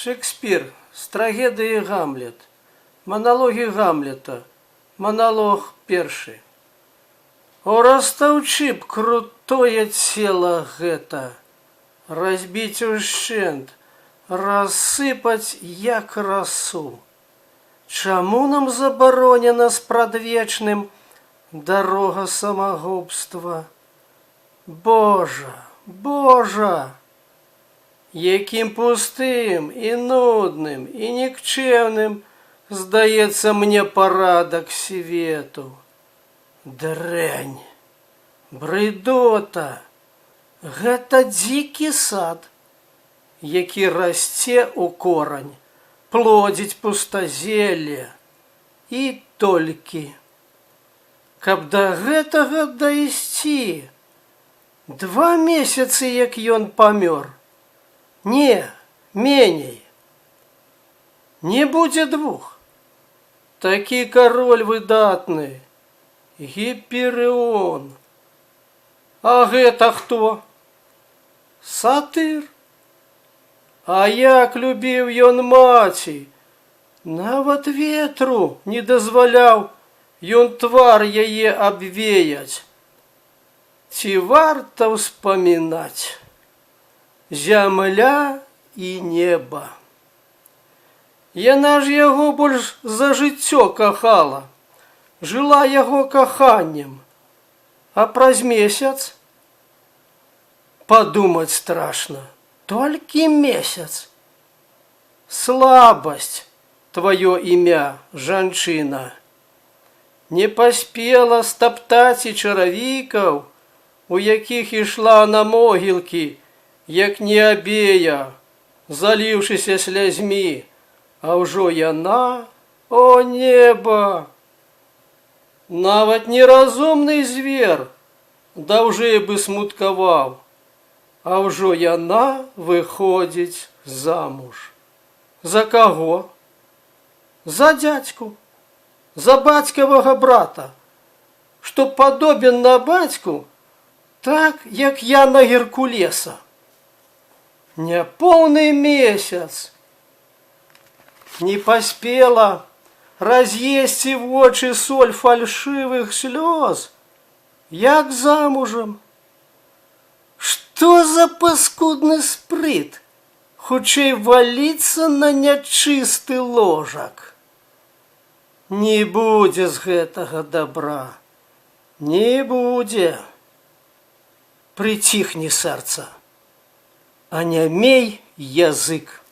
Шэкспір з трагедыі «Гамлет». Маналогі Гамлета. Маналог першы. О, растаўчы б крутое цела гэта, разбіць ушчэнт, рассыпаць, як расу. Чаму нам забаронена спрадвечным дарога самагубства? Божа, Божа! Якім пустым і нудным і нікчэмным здаецца мне парадак свету. Дрэнь, брыдота, гэта дзікі сад, які расце ў корань, плодзіць пустазелле і толькі. Каб да гэтага дайсці, 2 месяцы, як ён памёр. Не, меней. Не будзе двух. Такі кароль выдатны, Гіперыон. А гэта хто? Сатыр. А як любіў ён маці! Нават ветру не дазваляў ён твар яе абвеяць. Ці варта ўспамінаць? Зямля і неба. Яна ж яго больш за жыццё кахала, жыла яго каханнем. А праз месяц, падумаць страшна, толькі месяц. Слабасць тваё імя, жанчына. Не паспела стаптаць і чаравікаў, у якіх ішла на могілкі, як Ніабея, заліўшыся слязьмі, а ўжо яна, о неба! Нават неразумны звер даўжэй бы смуткаваў, а ўжо яна выходзіць замуж. За каго? За дзядзьку, за бацькавага брата, што падобен на бацьку, так, як я на Геркулеса. Няпоўны месяц. Не паспела раз'есці вочы соль фальшывых слёз, як замужам. Што за паскудны спрыт? Хутчэй валіцца на нячысты ложак. Не будзе з гэтага добра. Не будзе. Прыціхні, сэрца, анямей, язык.